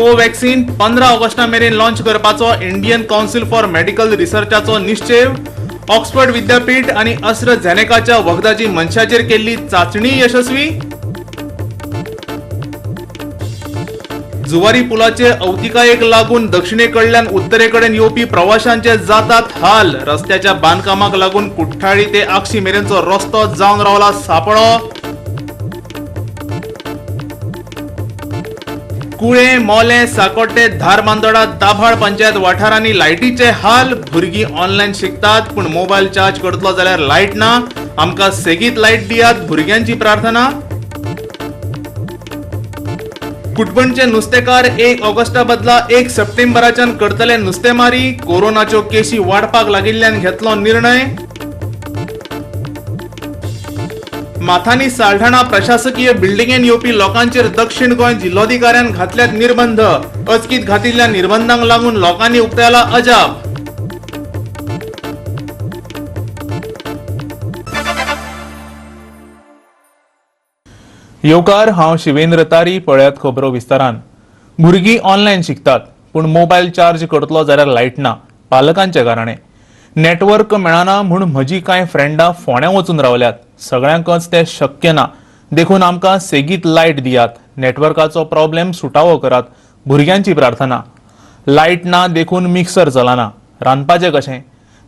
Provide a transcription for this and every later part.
कोव्हॅक्सिन 15 ऑगस्टा मेरेन लॉन्च करपाचो इंडियन काउन्सिल फॉर मेडिकल रिसर्चाचो निश्चेव. ऑक्सफर्ड विद्यापीठ आनी अस्ट्राझेनेकाच्या वखदाची मनशाचेर केल्ली चाचणी यशस्वी. जुवारी पुलाचे अवतिकायेक लागून दक्षिणेकडल्यान उत्तरेकडेन येवपी प्रवाशांचे जातात हाल. रस्त्याच्या बांदकामाक लागून कुठ्ठाळी ते आक्षी मेरेनचो रस्तो जावन रावला सापळो. कुळें, मोलें, साकोड्डें, धारबांदोडा, दाभाळ पंचायत वाठारांनी लायटीचे हाल. भुरगीं ऑनलायन शिकतात पूण मोबायल चार्ज करतलो जाल्यार लायट ना. आमकां सेगीत लायट दियात, भुरग्यांची प्रार्थना. कुटबणचे नुस्तेकार 1 ऑगस्टा बदला 1 सप्टेंबराच्यान करतले नुस्तेमारी. कोरोनाच्यो केशी वाडपाक लागिल्ल्यान घेतलो निर्णय. माथानी साल्ढाणा प्रशासकीय बिल्डिंगेन येवपी लोकांचेर दक्षिण गोंय जिल्लोधिकाऱ्यान घातल्यात निर्बंध. अचकीत घातिल्ल्या निर्बंधांक लागून लोकांनी उक्तायला अजाप. येवकार, हांव शिवेंद्र तारी. पळयात खबरो विस्तारान. भुरगीं ऑनलायन शिकतात पूण मोबायल चार्ज करतलो जाल्यार लायट ना. पालकांचे कारणे नेटवर्क मेळना म्हूण म्हजी कांय फ्रेंडां फोंड्यां वचून रावल्यात. सगळ्यांकच तें शक्य ना, देखून आमकां सेगीत लायट दियात. नेटवर्काचो प्रॉब्लेम सुटावो करात, भुरग्यांची प्रार्थना. लायट ना देखून मिक्सर चलना, रांदपाचें कशें?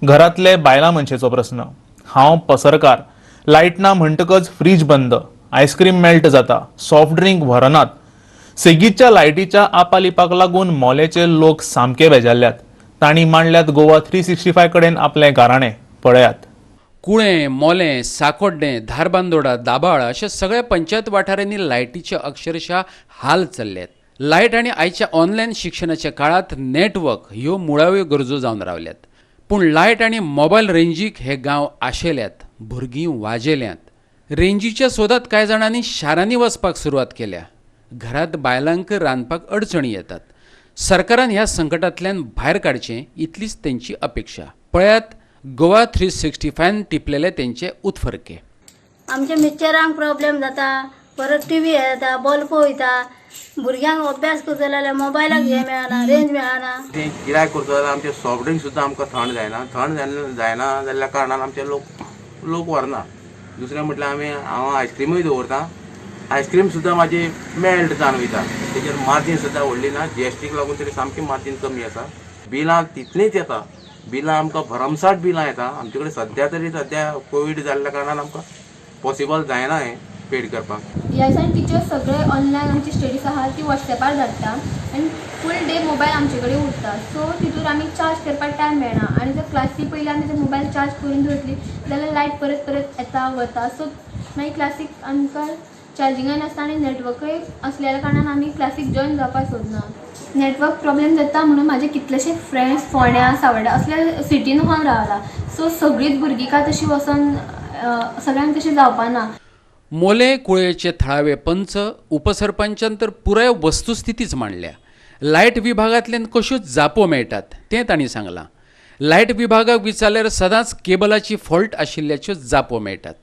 घरांतले बायलां मनशेचो प्रस्न. हांव पसरकार, लायट ना म्हणटकच फ्रीज बंद, आयस्क्रीम मेल्ट जाता, सॉफ्ट ड्रिंक व्हरनात. सेगीतच्या लायटीच्या आपालिपाक लागून मोलेचे लोक सामके बेजारल्यात. तांणी मांडल्यात गोवा 365 कडेन आपले गाराणें. पळयात. कुळें, मोलें, साकोड्डें, धारबांदोडा, दाबाळ अशा सगळ्या पंचायत वाठारांनी लायटीचे अक्षरशः हाल चल्ल्यात. लायट आनी आयच्या ऑनलायन शिक्षणाच्या काळांत नेटवर्क ह्यो मुळाव्यो गरजो जावन रावल्यात. पूण लायट आनी मोबायल रेंजीक हे गांव आशेल्यात, भुरगीं वाजेल्यात. रेंजीच्या सोदात कांय जाणांनी शारांनी वचपाक सुरवात केल्या. घरांत बायलांक रांदपाक अडचणी येतात. सरकारान ह्या संकटांतल्यान भायर काडचें इतलीच तेंची अपेक्षा. पळयात गोवा 365 टिपलेले तेंचे उत्फर्के. आमच्या मिक्सरांक प्रॉब्लेम जाता, परत टी व्ही येता, बल्ब वयता, भुरग्यांक अभ्यास करतले जाल्यार मोबायलाक हें मेळना, रेंज मेळना. तें गिरायक करता जाल्यार आमचें सॉफ्ट ड्रिंक सुद्दां आमकां थंड जायना. थंड जायना जाल्ल्या कारणान आमचे लोक व्हरना. दुसरें म्हटल्यार आमी हांव आयस्क्रिमूय दवरता. आयस्क्रीम सुद्दां म्हाजी मेल्ट जावन वयता. तेजेर मार्जीन सुद्दां व्हडली ना. जीएसटीक लागून तरी सामकी मार्जीन कमी आसा. बिलां तितलींच येता. बिलां आमकां भरमसाठ बिलां येता आमचे कडेन. सद्या तरी सद्या कोवीड जाल्ल्या कारणान आमकां पॉसिबल जायना हें पेड करपाक. ह्या दिसांनी टिचर्स सगळे ऑनलायन आमची स्टडीज आहा ती वॉट्सॅपार धाडटा आनी फूल डे मोबायल आमचे कडेन उरता. सो तितूर आमी चार्ज करपाक टायम मेळना आनी जर क्लासी पयलीं आमी जर मोबायल चार्ज करून दवरली जाल्यार लायट परत परत येता वता. सो मागीर क्लासीक आमकां चार्जिंगान आसता आनी नेटवर्कय आसलेल्या कारणान आमी क्लासीक जॉयन जावपाक सोदना. नेटवर्क प्रॉब्लेम जाता म्हणून म्हाजे कितलेशे फ्रेंड्स फोंड्या, सावड्या असल्या सिटीन वचून रावला. सो सगळींच भुरगीं काय तशी वचोन सगळ्यांक तशें जावपाना. मोलें कुळेचे थळावे पंच, उपसरपंचान तर पुराय वस्तुस्थितीच मांडल्या. लायट विभागांतल्यान कश्यो जापो मेळटात तें तांणी सांगलां. लायट विभागाक विचारल्यार सदांच केबलाची फॉल्ट आशिल्ल्याच्यो जापो मेळटात.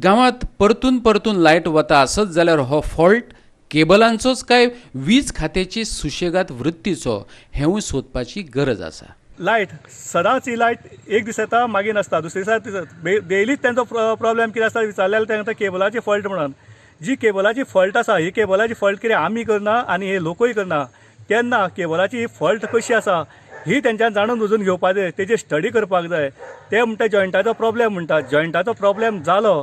गांवांत परतून परतून लायट वता आसत जाल्यार हो फॉल्ट केबलांचोच काय वीज खात्याची सुशेगाद वृत्तीचो हेंवूय सोदपाची गरज आसा. लायट सदांच ही लायट एक दीस येता मागीर नासता, दुसरे दिसा डेलीच तेंचो प्रॉब्लेम कितें आसता विचारल्यार तांकां केबलाची फॉल्ट म्हणून. जी केबलाची फॉल्ट आसा ही केबलाची फॉल्ट कितें आमी करना आनी हे लोकूय करना. तेन्ना केबलाची फॉल्ट कशी आसा ही तेंच्यान जाणून बुजून घेवपाक जाय, तेजेर स्टडी करपाक जाय. ते म्हणटा जॉयंटाचो प्रॉब्लेम म्हणटा. जॉयंटाचो प्रॉब्लेम जालो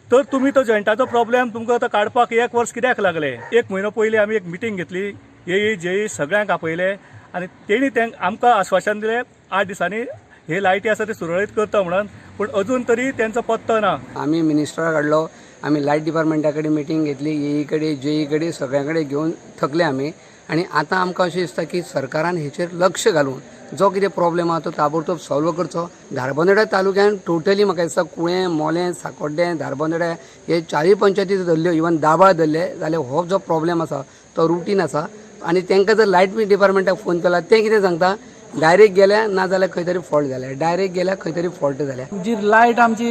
तर तुमी तो जॉयंटाचो प्रॉब्लेम तुमकां आतां काडपाक 1 वर्स कित्याक लागलें? 1 म्हयनो पयलीं आमी एक मिटींग घेतली, एई जेई सगळ्यांक आपयले आनी तेणी आमकां आश्वासन दिलें 8 दिसांनी हे लायटी आसा ते सुरळीत करता म्हणून, पूण अजून तरी तेंचो पत्तो ना. आमी मिनिस्टराक हाडलो, आमी लायट डिपार्टमेंटा कडेन मिटींग घेतली, एई कडेन जेई कडेन सगळ्यां कडेन घेवन थकले आमी. आनी आतां आमकां अशें दिसता की सरकारान हेचेर लक्ष घालून जो कितें प्रॉब्लेम आहा तो ताबडतोब सॉल्व करचो. धारबांदोड्या तालुक्यान टोटली म्हाका दिसता कुळें, मोलें, साकोड्डें, धारबांदोड्या हे 4 पंचायती धरल्यो, इवन दाबाळ धरले जाल्यार हो जो प्रॉब्लेम आसा तो रुटीन आसा. आनी तांकां जर लायट डिपार्टमेंटाक फोन केला ते कितें सांगता, डायरेक्ट गेल्या ना जाल्यार खंय तरी फॉल्ट जाल्या, डायरेक्ट गेल्या खंय तरी फॉल्ट जाल्या. जी लायट आमची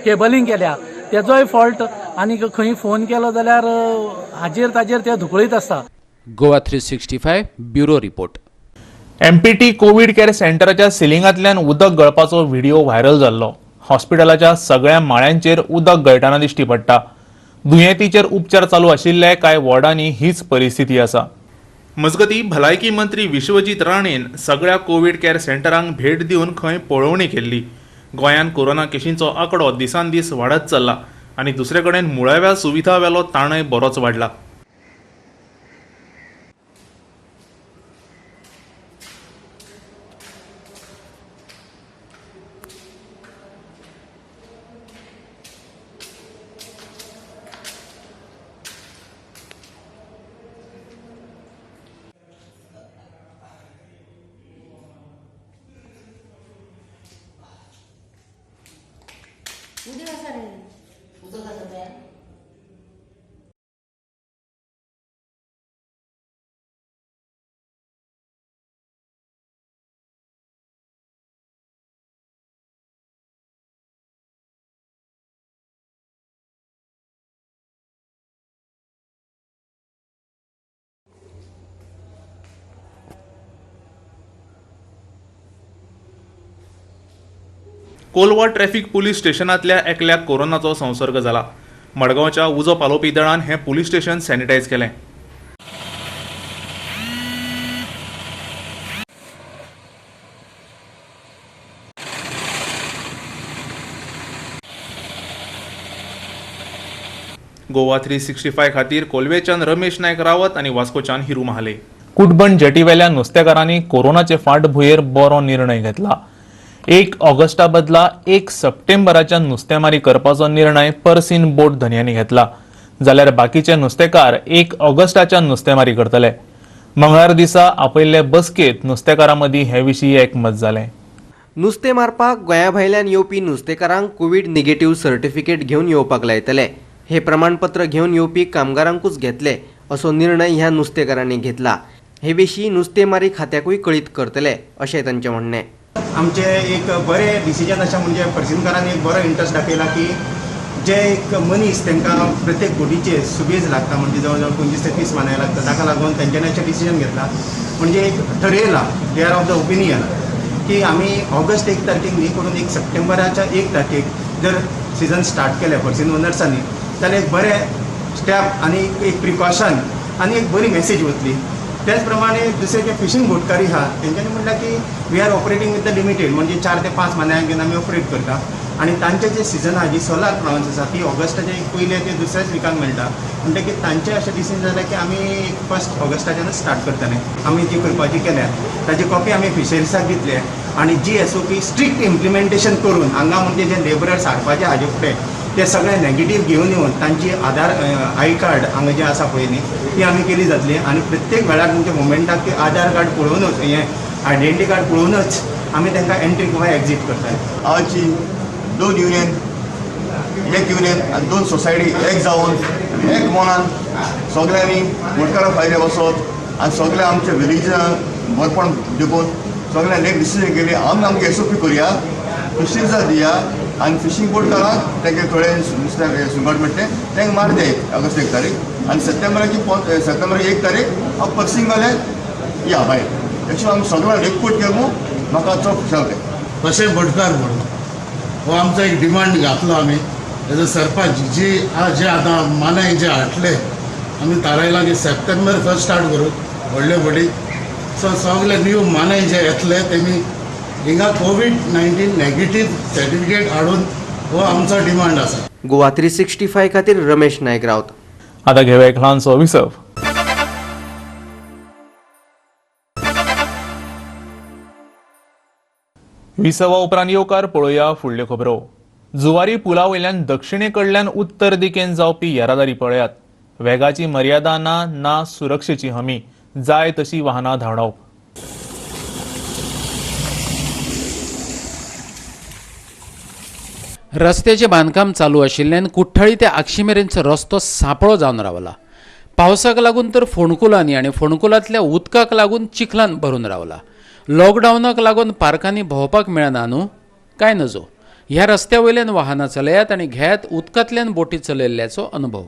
केबलिंग केल्या तेजोय फॉल्ट आनी खंय फोन केलो जाल्यार हाजेर ताजेर ते धुकळीत आसता. Goa 365 bureau report. MPT Covid care सेंटराच्या सिलिंगांतल्यान उदक गळपाचो व्हिडिओ व्हायरल जाल्लो. हॉस्पिटलाच्या सगळ्या माळ्यांचेर उदक गळटाना दिश्टी पडटा. दुयेंतीचेर उपचार चालू आशिल्ले कांय वॉर्डांनी हीच परिस्थिती आसा. मजगतीं, भलायकी मंत्री विश्वजीत राणेन सगळ्या कोवीड केअर सेंटरांक भेट दिवन खंय पळोवणी केल्ली. गोंयांत कोरोना केशींचो आंकडो दिसान दीस वाडत चल्ला आनी दुसरे कडेन मुळाव्या सुविधा वेलो ताणय बरोच वाडला. कोलवा ट्रॅफिक पुलीस स्टेशनांतल्या एकल्याक कोरोनाचो संसर्ग जाला. मडगांवच्या उजो पालोवपी दळान हें पुलीस स्टेशन सॅनिटायज केलें. गोवा 365 खातीर कोलवेच्यान रमेश नायक रावत आनी वास्कोच्यान हिरू महाले. कुटबण जेटीवेल्या नुस्तेकारांनी कोरोनाचे फाटभुंयेर बरो निर्णय घेतला. 1 ऑगस्टा बदला 1 सप्टेंबराच्या नुस्तेमारी करपाचो निर्णय पर्सीन बोट धनयांनी घेतला. जाल्यार बाकीचे नुस्तेकार 1 ऑगस्टाच्या नुस्तेमारी करतले. मंगळार दिसा आपयल्ले बसकेत नुस्तेकारां मदीं हे विशीं एकमत जालें. नुस्तें मारपाक गोंया भायल्यान येवपी नुस्तेकारांक कोवीड निगेटिव्ह सर्टिफिकेट घेवन येवपाक लायतले. हे प्रमाणपत्र घेवन येवपी कामगारांकूच घेतले असो निर्णय ह्या नुस्तेकारांनी घेतला. हे विशीं नुस्तेमारी खात्याकूय कळीत करतले अशें तांचें म्हणणें. आमचे एक बरें डिसिजन अशें म्हणजे पर्सिनकारांनी एक बरो इंट्रस्ट दाखयला की जे एक मनीस तांकां प्रत्येक बोटीचेर सुबेज लागता, म्हणजे जवळ जवळ 25 ते 30 मानाय लागता, ताका लागून तेंच्यांनी अशें डिसिजन घेतला. म्हणजे एक ठरयलां, they are of the opinion की आमी ऑगस्ट 1 तारखेक न्ही करून 1 सप्टेंबराच्या 1 तारखेक जर सिजन स्टार्ट केलें पर्सीन ओनर्सांनी जाल्यार एक बरें स्टेप आनी एक प्रिकॉशन आनी एक बरी मॅसेज वतली. त्याच प्रमाणे दुसरे जे फिशींग बोटकारी आहा तेंच्यांनी म्हणल्यार की we are operating with the limited, म्हणजे 4 ते 5 मानायांक घेवन आमी ऑपरेट करता आनी तांचे जे सिजन आहा, जी सोलार प्रोवन्स आसा ती ऑगस्टाच्या एक पयले ते दुसऱ्याच विकाक मेळटा. म्हणटकीर तांचें अशें डिसिजन जालें की आमी 1 ऑगस्टाच्यानच स्टार्ट करतले. आमी जी करपाची केल्या ताची कॉपी आमी फिशरीजाक दितले आनी जी SOP strict इम्प्लिमेंटेशन करून हांगा म्हणजे जे लेबरर्स हाडपाचे हाजे फुडें ते सगळे नेगेटीव घेवन येवन तांची आधार I card हांगा जें आसा पळय न्ही ती आमी केली जातली आनी प्रत्येक वेळार तुमच्या मुवमेंटाक ती आधार कार्ड पळोवनूच, हें आयडेंटिटी कार्ड पळोवनूच आमी तांकां एंट्री किंवा एक्झीट करतले. आज 2 युनियन, 1 युनियन आनी 2 सोसायटी एक जावन एक मनान सगळ्यांनी बोटकारां फायदे बसत आनी सगळे आमच्या विलेजान बरपण देखून सगळ्यांनी एक डिसिजन केली आमी आमगे SOP करुया, फिशींग दिया आनी फिशींग बोटकारांक तांकां थोडे नुस्त्याक सुंगट मेळटलें तांकां मार जाय ऑगस्ट 1 तारीख आनी सप्टेंबराची सप्टेंबराची 1 तारीख हांव पर्सिंगवाले या भायर. एक्चुअली आमी सगळ्यांक एकवट केलो, म्हाका चड खुशाल जालें. तशें बोटकार म्हणून हो आमचो एक डिमांड घातलो आमी एज अ सरपंच. जी जे आतां मानाय जे हाडले आमी थारायलां की सप्टेंबर 1 स्टार्ट करूं व्हडल्यो बोटी. सो सगळे न्यू मानाय जे येतले तेमी हिंगा कोवीड-19 नेगेटीव सर्टिफिकेट हाडून हो आमचो डिमांड आसा. गोवा 365 खातीर रमेश नायक रावत. आतां घेवया एक ल्हानसो विसव. विसवा उपरांत येवकार पळोवया फुडल्यो खबरो. जुवारी पुला वयल्यान दक्षिणे कडल्यान उत्तर दिकेन जावपी येरादारी पळयात. वेगाची मर्यादा ना, ना सुरक्षेची हमी, जाय तशी वाहनां धांवडावप. रस्त्याचें बांदकाम चालू आशिल्ल्यान कुठ्ठाळी ते आक्षी मेरेनचो रस्तो सांपळो जावन रावला. पावसाक लागून तर फोंडकुलांनी आनी फोंडकुलांतल्या उदकाक लागून चिखलान भरून रावला. लॉकडावनाक लागून पार्कांनी भोंवपाक मेळना न्हू, काय नजो. ह्या रस्त्या वयल्यान वाहनां चलयात आनी घेयात उदकांतल्यान बोटी चलयल्ल्याचो अनुभव.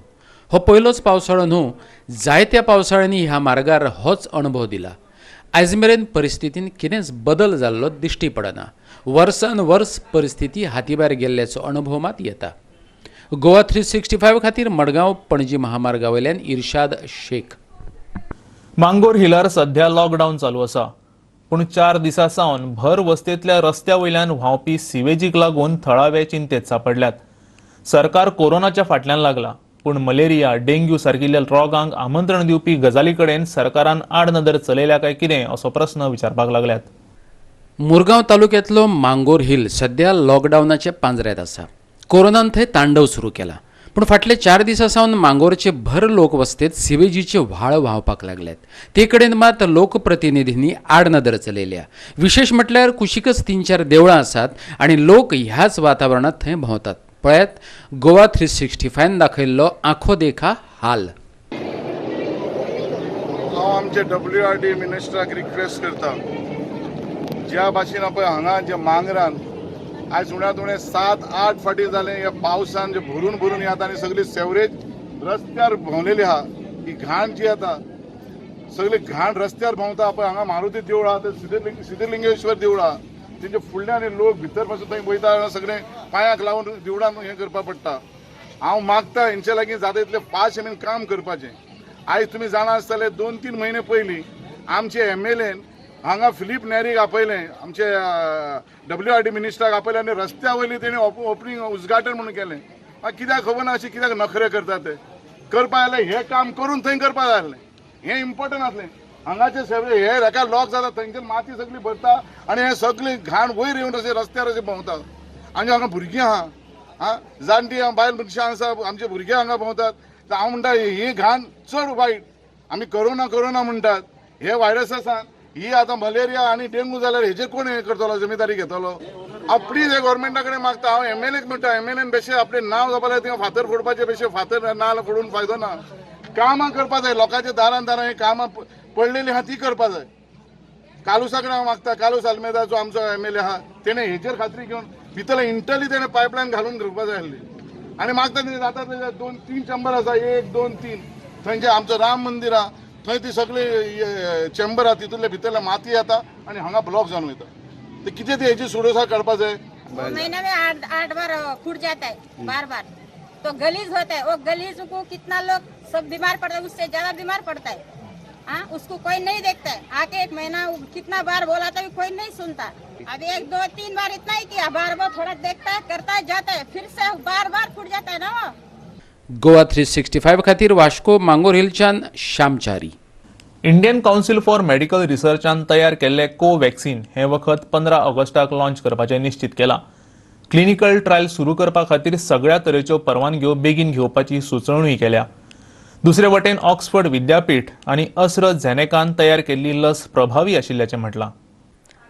हो पयलोच पावसाळो न्हू, जायत्या पावसाळ्यांनी ह्या मार्गार होच अणभव दिला. आयज मेरेन परिस्थितीन कितेंच बदल जाल्लो दिश्टी पडना. वर्सान वर्स परिस्थिती हातीभायर गेल्ल्याचो अणभव मात येता. गोवा 365 खातीर मडगांव पणजी महामार्गा वयल्यान इर्शाद शेख. मांगोर हिलार सध्या लॉकडावन चालू आसा, पूण 4 दिसां सावन भर वस्तेंतल्या रस्त्या वयल्यान व्हांवपी सिवेजीक लागून थळावे चिंतेत सापडल्यात. सरकार कोरोनाच्या फाटल्यान लागला, पूण मलेरिया, डेंग्यू सारकिल्ल्या रोगांक आमंत्रण दिवपी गजाली कडेन सरकारान आडनदर चलयल्या काय कितें असो प्रस्न विचारपाक लागल्यात. मुरगांव तालुक्यांतलो मांगोर हिल सध्या लॉकडावनाच्या पांजऱ्यांत आसा. कोरोनान थंय तांडव सुरू केला, पूण फाटले 4 दिसां सावन मांगोरचे भर लोकवस्तेत सिवेजीचे व्हाळ व्हांवपाक लागल्यात. ते कडेन मात लोकप्रतिनिधींनी आडनदर चलयल्या. विशेश म्हटल्यार कुशीकच 3-4 देवळां आसात आनी लोक ह्याच वातावरणांत थंय भोंवतात. पळयात गोवा 365 दाखयल्लो आंखो देखा हाल. हांव आमचे WRD मिनिस्टराक रिक्वेस्ट करता, ज्या भाशेन पळय हांगा जे मांगरान आयज उण्यांत उणें 7-8 फाटी जालें ह्या पावसान जे भरून भरून येता आनी सगळी सेवरेज रस्त्यार भोंवलेली आहा. ही घाण जी येता सगळी घाण रस्त्यार भोंवता. पळय हांगा मारुती देवूळ आहा, सिद्धलिंगेश्वर देवूळ आहा, तेंच्या फुडल्यान लोक भितर पासून थंय वयता, सगळें पांयाक लावन देवळान हें करपाक पडटा. हांव मागता हेंचे लागीं जाता तितलें फास्ट आमी काम करपाचें. आयज तुमी जाणा आसतले 2-3 म्हयने पयलीं आमचे MLA हांगा फिलीप नेरीक आपयलें, आमचे WRD मिनिस्टराक आपयलें आनी रस्त्या वयली तेणी ओपनींग उद्घाटन म्हणून केलें. मागीर कित्याक खबर ना अशें कित्याक नखरे करतात ते. करपा जाल्यार हें काम करून थंय करपा जाय आसलें, हें इम्पोर्टंट आसलें. हांगाचे सगळे हे हेका लॉक जाता, थंयच्यान माती सगळी भरता आनी हे सगळी घाण वयर येवन अशें रस्त्यार अशें भोंवता. आनी हांगा भुरगीं आहा, आं जाणटी बायल मनशां आसा, आमचे भुरगे हांगा भोंवतात. हांव म्हणटा ही घाण चड वायट. आमी कोरोना कोरोना म्हणटात, हे व्हायरस आसा, ही आतां मलेरिया आनी डेंगू जाल्यार हेजेर कोण हें करतलो, जिम्मेदारी घेतलो? हांव प्लीज हे गव्हर्मेंटा कडेन मागता. हांव MLA म्हणटा, MLA बेशे आपलें नांव जावपा जाय, थिंगा फातर फोडपाचे बेशे फातर नाल फोडून फायदो ना. कामां करपा जाय, लोकांच्या दारान दारान ही कामां पडलेली आहा ती करपा जाय. कालूसा कडेन हांव मागता, कालूस आल्मेदा जो आमचो MLA आहा तेणें हेजेर खात्री घेवन भितरले इंटरली तेणें पायपलायन घालून घेवपा जाय आसली. आनी मागता तें जाता 2-3 चेंबर आसा, 1, 2, 3 थंयचे आमचो राम मंदीर आहा थंय ती सगळी चेंबर आहा, तितूंतले भितरले माती येता आनी हांगा ब्लॉक जावन वयता. ते कितें ते हेजी सुडोसा काडपा जाय. महीने में 8 बार फूट जाता है, बार बार तो गलीज होता है. वो गलीज को कितना लोग सब बीमार पड़ता है, उससे ज्यादा बीमार पड़ता है. हाँ, उसको कोई नहीं देखता है. आके 1 महीना कितना बार बोला था भी कोई नहीं सुनता. अभी 1, 2, 3 बार इतना ही किया, बार बार थोड़ा देखता है, करता है, जाता है, फिर से बार बार फूट जाता है ना वो. गोवा 365 खातीर Vasco Mangor हिलच्यान Shyamchari. Indian council for medical रिसर्चान तयार केल्ले कोवॅक्सिन हे वखद 15 ऑगस्टाक लॉन्च करपाचें निश्चित केलां. क्लिनिकल ट्रायल सुरू करपा खातीर सगळ्या तरेच्यो परवानग्यो बेगीन घेवपाची सुचोवणीय केल्या. दुसरे वटेन ऑक्सफर्ड विद्यापीठ आनी AstraZenecaन तयार केल्ली लस प्रभावी आशिल्ल्याचें म्हटलां.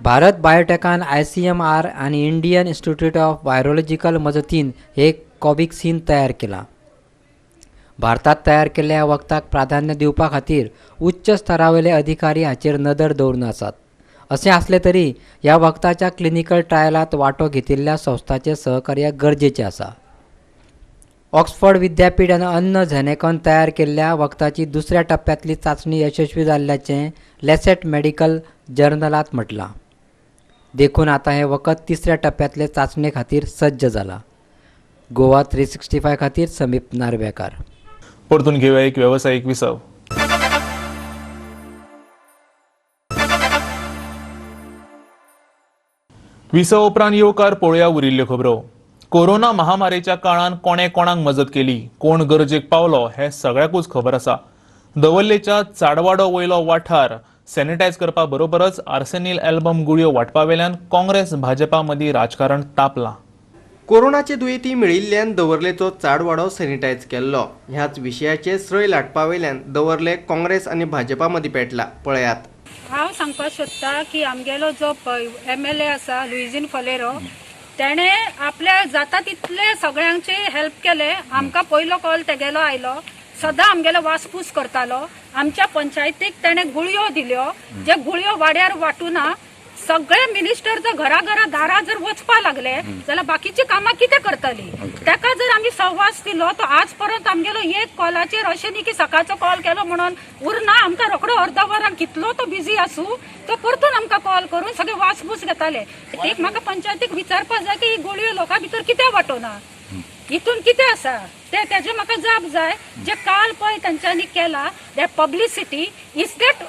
भारत बायोटेकान ICMR आनी इंडियन इन्स्टिट्यूट ऑफ व्हायरोलॉजिकल मजतीन हे कोव्हॅक्सिन तयार केलां. भारतात तयार केल्ल्या ह्या वखदाक प्राधान्य दिवपा खातीर उच्च स्तरावेले अधिकारी हाचेर नदर दवरून आसात. अशें आसलें तरी ह्या वखदाच्या क्लिनिकल ट्रायलांत वांटो घेतिल्ल्या संस्थांचें सहकार्य गरजेचें आसा. ऑक्सफर्ड विद्यापीठ आनी AstraZenecaन तयार केल्ल्या वखदाची दुसऱ्या टप्प्यांतली चांचणी यशस्वी जाल्ल्याचें लॅसेट मेडिकल जर्नलांत म्हटलां. देखून आतां हें वखद तिसऱ्या टप्प्यांतले चांचणे खातीर सज्ज जालां. गोवा 365 खातीर समीप नार्वेकार. परतून घेवया एक वेवसायीक विसव. विसव उपरांत येवकार पळोवया उरिल्ल्यो खबरो. कोरोना महामारीच्या काळान कोणे कोणाक मजत केली, कोण गरजेक पावलो हें सगळ्याकूच खबर आसा. दवर्लेच्या चाडवाडो वयलो वाठार सॅनिटायज करपा बरोबरच आर्सेनील अल्बम गुळयो वांटपा वेल्यान काँग्रेस भाजपा मदीं राजकारण तापलां. कोरोनाचे दुयेंती मेळिल्ल्यान दवर्लेचो चाडवाडो सॅनिटायज केल्लो. ह्याच विशयाचे श्रय लाटपा वयल्यान दवर्ले काँग्रेस आनी भाजपा मदीं पेटला. पळयात. हांव सांगपाक सोदता की आमगेलो जो MLA आसा लुईझीन फलेरो, तेणे आपल्या जाता तितले सगळ्यांचे हेल्प केले. आमकां पयलो कॉल तेगेलो आयलो, सदां आमगेलो वासपूस करतालो. आमच्या पंचायतीक तेणे गुळयो दिल्यो, जे गुळयो वाड्यार वांटूना. सगळे मिनिस्टर जर घरा घरा दारा जर वचपा लागले जाल्यार बाकीची कामां कितें करतली? ताका जर आमी सहवास दिलो तो आज परत आमगेलो एक कॉलाचेर अशें न्ही की सकाळचो कॉल केलो म्हणून उरना, आमकां रोखडो अर्द वरान कितलो तो बिजी आसूं तो परतून आमकां कॉल करून सगळे वासपूस घेताले. एक म्हाका पंचायतीक विचारपाक जाय की ही गोळयो लोकां भितर कित्याक वांटोना, हितून कितें आसा ते तेजे म्हाका जाप जाय. जे काल पळय तांच्यांनी केला that publicity is that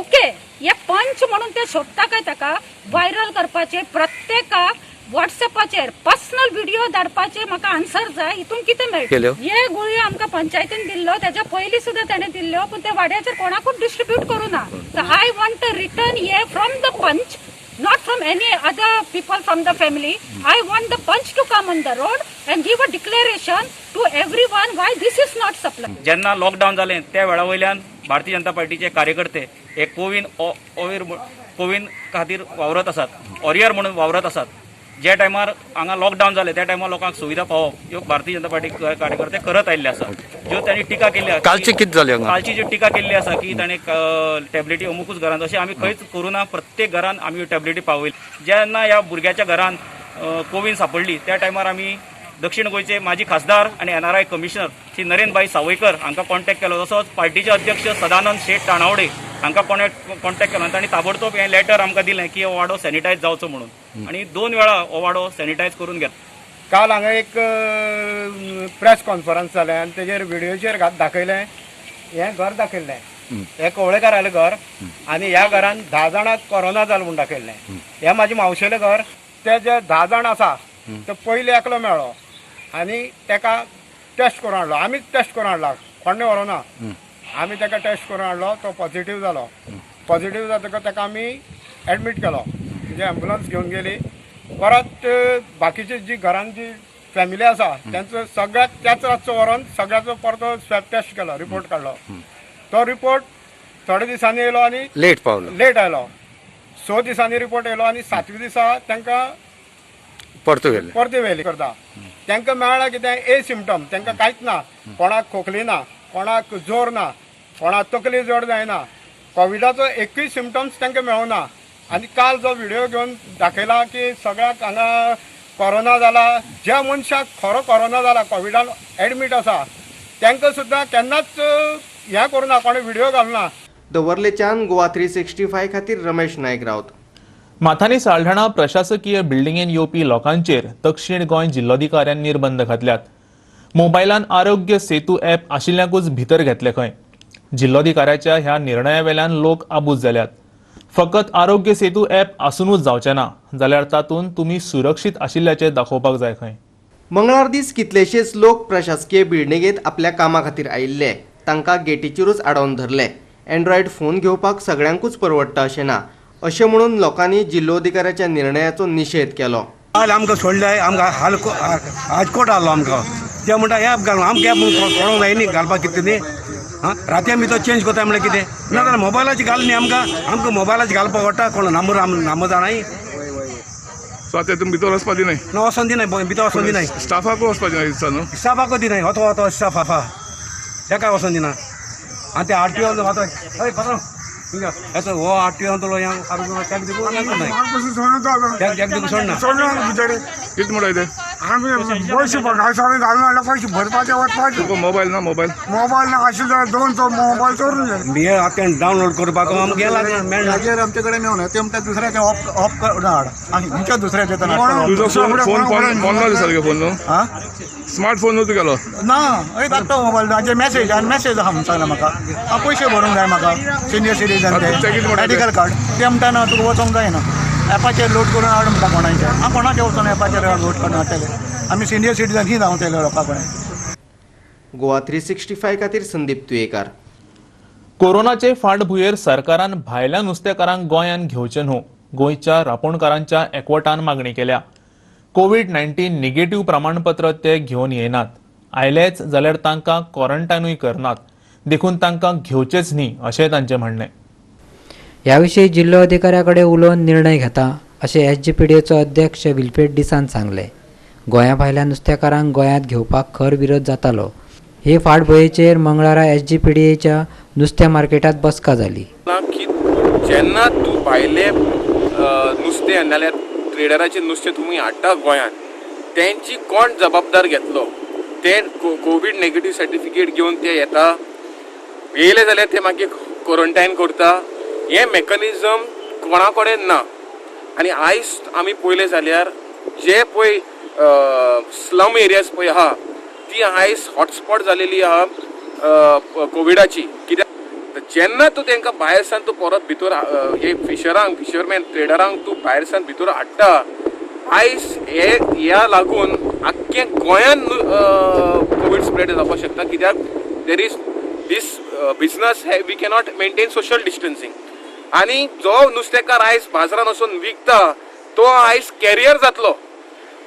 okay? हे पंच म्हणून ते सोदता काय ताका व्हायरल करपाचे, प्रत्येकाक वॉट्सएपाचेर पर्सनल व्हिडिओ धाडपाचे म्हाका आन्सर जाय. हितून कितें मेळटा? हे गुळयो आमकां पंचायतीन दिल्लो, तेज्या पयलीं सुद्दां तेणें दिल्ल्यो, पूण ते वाड्याचेर कोणाकूच डिस्ट्रिब्यूट करूं ना. I want a return hey from the panch, not from any other people from the family. I want the panch to come on the road and give a declaration to everyone why this is not supplied. जेन्ना lockdown जालें त्या वेळा वयल्यान भारतीय जनता पार्टीचे कार्यकर्ते हे कोविन खातीर वावरत आसात, वॉरियर म्हणून वावरत आसात. ज्या टायमार हांगा लॉकडावन जालें त्या टायमार लोकांक सुविधा पावप ह्यो भारतीय जनता पार्टी कार्यकर्ते करत आयिल्ले आसा. ज्यो तांणी टिका केल्ली आसा, कालची कितें जालें, कालची जी टिका केल्ली आसा की ताणें टॅबलेटी अमुकूच घरांत, अशें आमी खंयच करूं ना. प्रत्येक घरान आमी टॅबलेटी पावयली. जेन्ना ह्या भुरग्याच्या घरान कोवीन सापडली त्या टायमार आमी दक्षिण गोंयचे माजी खासदार आनी NRI commissioner Shri Narendrabhai Sawaikar हांकां कॉन्टॅक्ट केलो, तसोच पार्टीचे अध्यक्ष सदानंद शेठ ताणावडे हांकां कॉन्टॅक्ट केलो आनी तांणी ताबडतोब हें लेटर आमकां दिलें की हो वाडो सॅनिटायज जावचो म्हणून, आनी 2 वेळा हो वाडो सॅनिटायज करून घेतला. काल हांगा एक प्रेस कॉन्फरन्स जालें आनी तेजेर व्हिडियोचेर दाखयलें, हें घर दाखयल्लें, हें कवळेकारालें घर आनी ह्या घरान 10 जाणांक कोरोना जालो म्हूण दाखयल्लें. हें म्हाजें मावशेलें घर, ते जे 10 जाण आसा ते पयले एकलो मेळ्ळो आनी तेका टेस्ट करून हाडलो, आमीच टेस्ट करून हाडला, कोणें व्हरूना, आमी ताका टेस्ट करून हाडलो, तो पॉझिटिव्ह जालो. पॉझिटिव्ह जातकच ताका आमी एडमीट केलो, म्हणजे एम्बुलन्स घेवन गेली. परत बाकीची जी घरान जी फॅमिली आसा तांचो सगळ्याक त्याच रातचो व्हरोन सगळ्याचो परतो स्वॅब टेस्ट केलो, रिपोर्ट काडलो. तो रिपोर्ट थोड्या दिसांनी येयलो आनी लेट पावलो, लेट आयलो. 6 दिसांनी रिपोर्ट येयलो आनी 7व्या दिसा तांकां परते व्हेले करता. तांकां मेळ्ळा कितें ए सिमटम, तांकां कांयच ना, कोणाक खोकली ना, कोणाक जोर ना, कोणाक तकली जड जायना, कोविडाचो एकूय सिमटम्स तांकां मेळना. आनी काल जो व्हिडिओ घेवन दाखयला की सगळ्याक हांगा कोरोना जाला, ज्या मनशाक खरो कोरोना जाला, कोविडान एडमीट आसा, तांकां सुद्दां केन्नाच हें करूना, कोणें व्हिडिओ घालना. दवर्लेच्यान गोवा 365 खातीर रमेश नायक रावत. माथानी साल्ढाणा प्रशासकीय बिल्डिंगेन येवपी लोकांचेर दक्षिण गोंय जिल्लोधिकाऱ्यान निर्बंध घातल्यात. मोबायलान आरोग्य सेतू ॲप आशिल्ल्याकूच भितर घेतले खंय. जिल्लोधिकाऱ्याच्या ह्या निर्णयावेल्यान लोक आबूज जाल्यात. फकत आरोग्य सेतू ॲप आसूनूच जावचें ना, जाल्यार तातूंत तुमी सुरक्षीत आशिल्ल्याचें दाखोवपाक जाय खंय. मंगळार दीस कितलेशेच लोक प्रशासकीय बिल्डिंगेंत आपल्या कामा खातीर आयिल्ले, तांकां गेटीचेरूच आडावन धरले. एन्ड्रॉयड फोन घेवपाक सगळ्यांकूच परवडटा अशें ना, अशें म्हणून लोकांनी जिल्लोधिकाऱ्याच्या निर्णयाचो निशेध केलो. काल आमकां सोडले, आमकां हाल हाजकोट आहलो आमकां, ते म्हणटा ॲप घालून आमकां ॲप कोणूंक जाय न्ही घालपाक कितें न्ही. आं राती आमी तो चेंज करता म्हणल्यार कितें ना जाल्यार मोबायलाचेर घाल न्ही आमकां, आमकां मोबायलाचेर घालपाक पडटा. कोण नंबर नंबर जाणाय. सो आतां तुमी भितर वचपा दिनाय? ना वचोन दिनाय, भितर वचोन दिनाय. स्टाफाकूय वचपा दिनाय दिसता न्हू? स्टाफाकूय दिनाय, होतो होतो स्टाफ आसा तेका वचोन दिना. आनी ते आर टी ओ हय पात्रांव हो आर टी ओ कितें म्हणटा ते? आमी पयशे घालून हाडला, पयशे भरपाचे वचपाचे. मोबायल ना, मोबायल मोबायल ना आशिल्लो 2 तो मोबायल चोरून गेले. आतां डावनलोड करपाक आमकां गेला मेळना, हाजेर आमचे कडेन मेळना. ते म्हणटा दुसऱ्याचे ऑफ करून हाड आनी खंयच्या दुसऱ्याचे. तुजो फोन फोन ना दिसता फोन न्हू? स्मार्ट फोन न्हू तुगेलो? ना, हय धाकटो मोबायल. हाजेर मॅसेज आनी मॅसेज आहा म्हणून सांगला म्हाका, हांव पयशे भरूंक जाय म्हाका सिनियर सिटीजन ते मेडिकल कार्ड. ते म्हणटा ना तुका वचोंक जायना, एपाचेर लोड करून हाड म्हणटा कोणाचे. हांव कोणाचे वचोन एपाचेर लोड करून हाडटले? आमी सिनियर सिटीजन ही धांवतले लोकां कडेन. गोवा 365 खातीर संदीप तुयेकार. कोरोनाचे फाटभुंयेर सरकारान भायल्या नुस्तेकारांक गोंयांत घेवचें न्हू, गोंयच्या रापोणकारांच्या एकवटान मागणी केल्या. कोवीड-19 निगेटिव्ह प्रमाणपत्र ते घेवन येनात, आयलेच जाल्यार तांकां क्वॉरंटायनूय करनात, देखून तांकां घेवचेच न्ही अशें तांचें म्हणणें. ह्या विशीं जिल्लो अधिकाऱ्या कडेन उलोवन निर्णय घेता अशें एसजीपीडीएचो अध्यक्ष विल्फ्रेड डिसान सांगलें. गोंया भायल्या नुस्तेकारांक गोंयांत घेवपाक खर विरोध जातालो. हे फाटभुंयेचेर मंगळारा एसजीपीडीएच्या नुस्त्या मार्केटांत बसका जाली. की जेन्ना तूं भायले नुस्तें नाल्यार ट्रेडराचें नुस्तें तुमी हाडटा गोंयांत तेंची कोण जबाबदार घेतलो? ते कोवीड नेगेटीव सर्टिफिकेट घेवन ते येता, येयले जाल्यार ते मागीर क्वॉरंटायन करता. हें मेकॅनिजम कोणा कडेन ना. आनी आयज आमी पळयलें जाल्यार जे पळय स्लम एरियाज पळय आहा ती आयज हॉटस्पॉट जालेली आहा कोविडाची. कित्याक जेन्ना तूं तांकां भायर सान तूं परत भितर हे फिशरांक, फिशरमॅन, ट्रेडरांक तूं भायर सान भितर हाडटा, आयज हे ह्या लागून आख्खें गोंयान कोवीड स्प्रेड जावपाक शकता. कित्याक there is this business we cannot maintain social distancing. आनी जो नुस्तेकार आयज बाजारान वचून विकता तो आयज कॅरियर जातलो.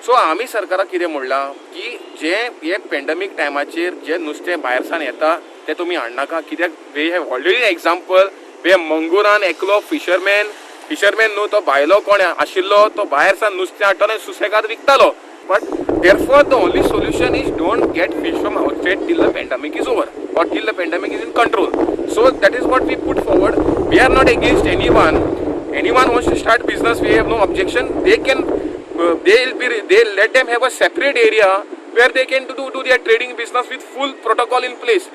सो आमी सरकाराक कितें म्हणलां की जे हे पेंडमीक टायमाचेर जे नुस्तें भायर सान येता तें तुमी हाडनाका. कित्याक we have already example way मंगुरान एकलो फिशरमॅन न्हू तो भायलो कोण आशिल्लो तो भायर सान नुस्तें हाडटालो आनी सुसेगाद विकतालो. But therefore the only solution is don't get fish from outside till the pandemic is over or till the pandemic is in control. So that is what we put forward. We are not against anyone. Anyone wants to start business, we have no objection. They can they let them have a separate area where they can do their trading business with full protocol in place.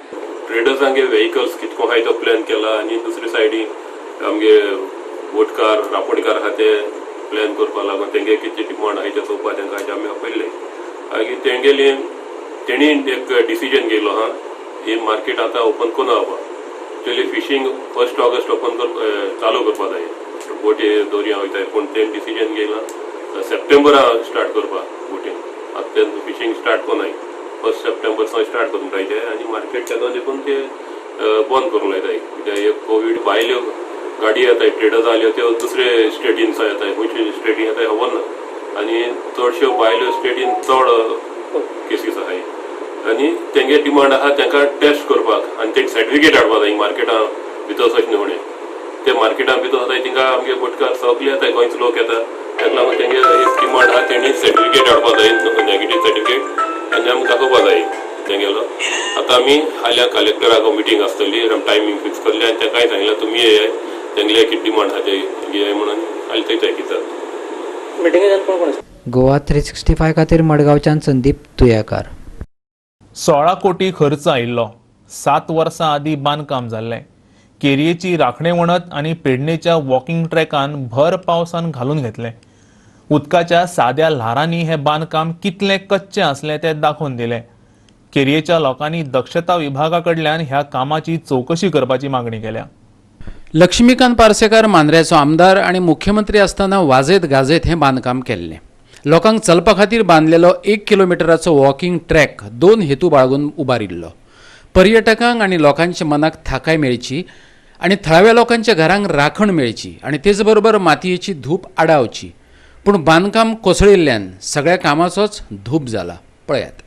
ट्रेडर्सांगे vehicles कितको आहाय तो plan केला आनी दुसरे सायडीन आमगे बोटकार रापणकार आहा ते प्लॅन करपा लागून तेंगे कितले डिमांड आहाय ते चोवपा तेंकां आयज आमी आपयल्ले. मागीर तेंगेली तेणी एक डिसिजन घेयलो आहा ही मार्केट आतां ओपन कोन्ना जावपा. एक्चुअली फिशींग 1 ऑगस्ट ओपन चालू करपा जाय, बोटी दोरयां वयताय, पूण तेणी डिसिजन घेयला सप्टेंबरा स्टार्ट करपा बोटीन. आतां ते फिशींग स्टार्ट कोन्नाय, 1 सप्टेंबर सावन स्टार्ट करूंक लायताय आनी मार्केट तेदोन देखून ते बंद करूंक लायताय. कित्याक एक कोवीड भायल्यो गाडी येताय, ट्रेडर्स आयल्यो त्यो दुसरे स्टेटीन येताय, खंयचे स्टेटीन येताय खबर ना, आनी चडश्यो भायल्यो स्टेटीन चड केसीस आहाय आनी तेंगे डिमांड आहा तेंकां टेस्ट करपाक आनी तेंका सर्टिफिकेट हाडपाक जाय मार्केटां भितर वचचे न्हू. ते मार्केटां भितर वताय तिंगा आमगे बोटकार सगळे येताय, गोंयचो लोक येता, तेका लागून तेंगे एक डिमांड आहा तेणी सर्टिफिकेट हाडपाक जाय, नेगेटीव सर्टिफिकेट, आनी आमकां दाखोवपा जाय तेंगेलो. आतां आमी हाल्या कलेक्टराक मिटींग आसतली, टायमींग फिक्स करली आनी तेकाय सांगलां तुमी येयाय, तेंगले कितें डिमांड आहा ते घेयाय म्हणून हाली थंय तय. गोवा 365 खातीर मडगांवच्यान संदीप तुयेकार. 16 कोटी खर्च आयिल्लो. 7 वर्सां आदीं बांदकाम जाल्लें. केरयेची राखणे वणत आनी पेडणेच्या वॉकिंग ट्रॅकान भर पावसान घालून घेतलें. उदकाच्या साद्या ल्हारांनी हें बांदकाम कितलें कच्चें आसलें तें दाखोवन दिलें. केरयेच्या लोकांनी दक्षता विभागा कडल्यान ह्या कामाची चवकशी करपाची मागणी केल्या. लक्ष्मीकांत पार्सेकर मांद्र्याचो आमदार आनी मुख्यमंत्री आसतना वाजयत गाजयत हें बांदकाम केल्लें. लोकांक चलपा खातीर बांदलेलो 1 किलोमिटराचो वॉकिंग ट्रॅक 2 हेतू बाळगून उबारिल्लो. पर्यटकांक आनी लोकांच्या मनाक थाकाय मेळची आनी थळाव्या लोकांच्या घरांक राखण मेळची आनी तेच बरोबर मातयेची धूप आडावची. पूण बांदकाम कोसळिल्ल्यान सगळ्या कामाचोच धूप जाला. पळयात.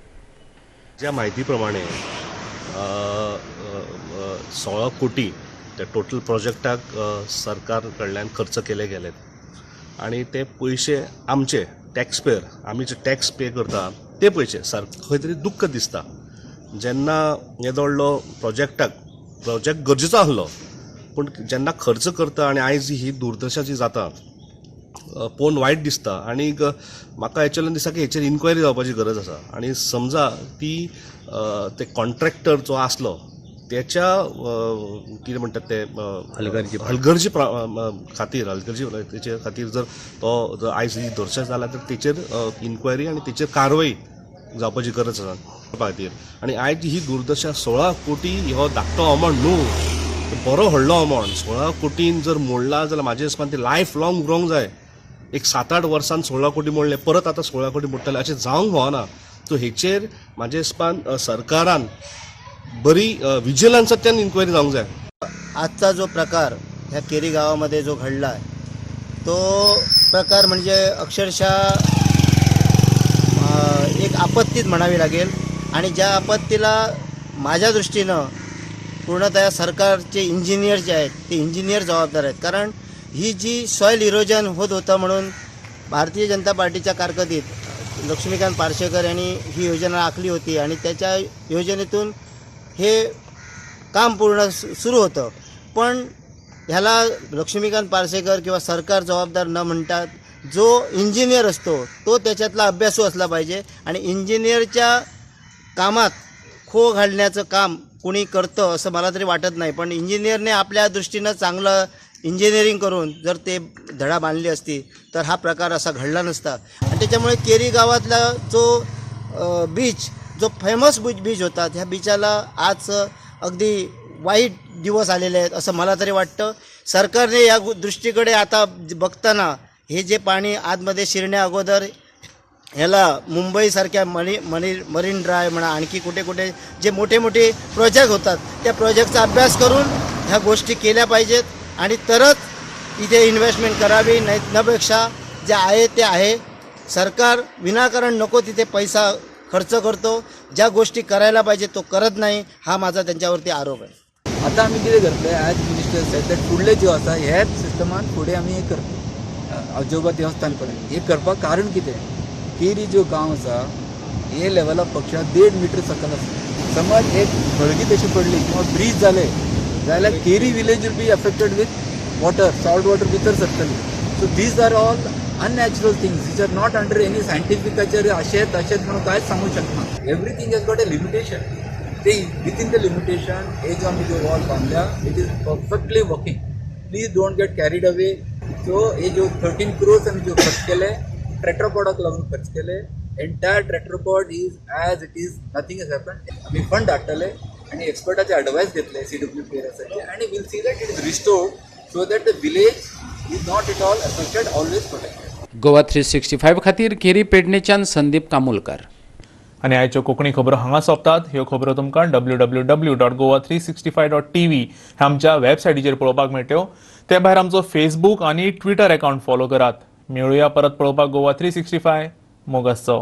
ज्या म्हायती प्रमाणे 16 कोटी त्या टोटल प्रोजेक्टाक सरकार कडल्यान खर्च केले गेले आनी ते पयशे आमचे टॅक्स पेयर, आमी जे टॅक्स पे करता ते पयशे. खंय तरी दुख्ख दिसता जेन्ना येदो व्हडलो प्रोजेक्टाक, प्रोजेक्ट गरजेचो आसलो पूण जेन्ना खर्च करता आनी आयज ही दुर्दशा जी जाता पळोवन वायट दिसता. आनी म्हाका एक्चुअली दिसता की हेचेर इन्क्वायरी जावपाची गरज आसा. आनी समजा ती ते कॉन्ट्रॅक्टर जो आसलो त्याच्या कितें म्हणटात ते हलगर्जी खातीर, हलगर्जी तेचे खातीर जर तो जर आयज ही दुर्दशा जाला तर तेचेर इन्क्वायरी आनी तेचेर कारवाई जावपाची गरज आसा खातीर. आनी आयज ही दुर्दशा 16 कोटी हो धाकटो अमावंट न्हू, बरो व्हडलो अमावंट. 16 कोटीन जर मोडला जाल्यार म्हाजे हिसपान ते लायफ लॉंग उरोंक जाय. एक 7-8 वर्सान 16 कोटी मोडले, परत आतां 16 कोटी मोडटले अशें जावंक फावना. सो हेचेर म्हाजे हिसपान सरकारान बरी विजिलन्सांतल्यान इन्क्वायरी जावंक जाय. आजचा जो प्रकार ह्या केरी गावामध्ये जो घडला आहे तो प्रकार म्हणजे अक्षरशः एक आपत्तीच म्हणावी लागेल. आणि ज्या आपत्तीला माझ्या दृष्टीनं पूर्णतः सरकारचे इंजिनियर जे आहेत ते इंजिनियर जबाबदार आहेत. कारण ही जी सॉईल इरोजन होत होतं म्हणून भारतीय जनता पार्टीच्या कारकिर्दीत लक्ष्मीकांत पार्सेकर यांनी ही योजना आखली होती आणि त्याच्या योजनेतून हे काम पूर्ण सुरू होतं. पण ह्याला लक्ष्मीकांत पार्सेकर किंवा सरकार जबाबदार न म्हणतात जो इंजिनियर असतो तो त्याच्यातला अभ्यासू असला पाहिजे आणि इंजिनियरच्या कामात खो घालण्याचं काम कुणी करतं असं मला तरी वाटत नाही. पण इंजिनियरने आपल्या दृष्टीनं चांगलं इंजिनिअरिंग करून जर ते धडा बांधली असती तर हा प्रकार असा घडला नसता. आणि त्याच्यामुळे केरी गावातला जो बीच, जो फेमस बीच होता, ह्या बीचाला आज अगदी वाईट दिवस आलेले आहेत असं मला तरी वाटतं. सरकारने या दृष्टीकडे आता बघताना हे जे पाणी आतमध्ये शिरण्या अगोदर ह्याला मुंबईसारख्या मनी मनी मरीन ड्राईव्ह म्हणा, आणखी कुठे कुठे जे मोठे मोठे प्रोजेक्ट होतात त्या प्रोजेक्टचा अभ्यास करून ह्या गोष्टी केल्या पाहिजेत आणि तरच इथे इन्व्हेस्टमेंट करावी. नाही नपेक्षा जे आहे ते आहे. सरकार विनाकारण नको तिथे पैसा खर्च करतो, ज्या गोष्टी करायला पाहिजे तो करत नाही, हा माझा त्यांच्यावरती आरोप आहे. आता आमी कितें करतले एज मिनिस्टर सेड that फुडले ज्यो आसा ह्याच सिस्टमान फुडें आमी हें करतले आजोबा देवस्थान कडेन हें करपाक. कारण कितें, केरी ज्यो गांव आसा हे लेवला पक्षा 1.5 मिटर सकयल आसा. समज एक खळगी तशी पडली किंवा ब्रीज जाले जाल्यार Keri village will be affected with water, salt water भितर सरतली. So these are all unnatural things which are not under any सायंटिफिकाचेर अशें तशेंच म्हणून कांयच सांगूंक शकना. Everything has got a limitation. ते विथीन the limitation हे जो आमी ज्यो वॉल बांदल्या it is perfectly working. Please don't get carried away. So हे ज्यो 13 crores आमी ज्यो खर्च केले ट्रॅक्टरपॉडाक लागून खर्च केले, entire tetrapod is as it is, nothing is happen. आमी फंड हाडटले आनी एक्सपर्टाचे एडवायस घेतले CWPRSाचे आनी will see that it is restored so that the village is not at all affected, always protected. Goa 365 खातीर केरी पेडणेच्यान संदीप कामुलकार. आनी आयच्यो कोंकणी खबरो हांगा सोंपतात. ह्यो खबरो तुमकां www.goa365.tv ह्या आमच्या वेबसायटीचेर पळोवपाक मेळट्यो. ते भायर आमचो फेसबूक आनी ट्विटर अकाउंट फॉलो करात. मेळुया परत पळोवपाक गोवा 365. मोग आसचो.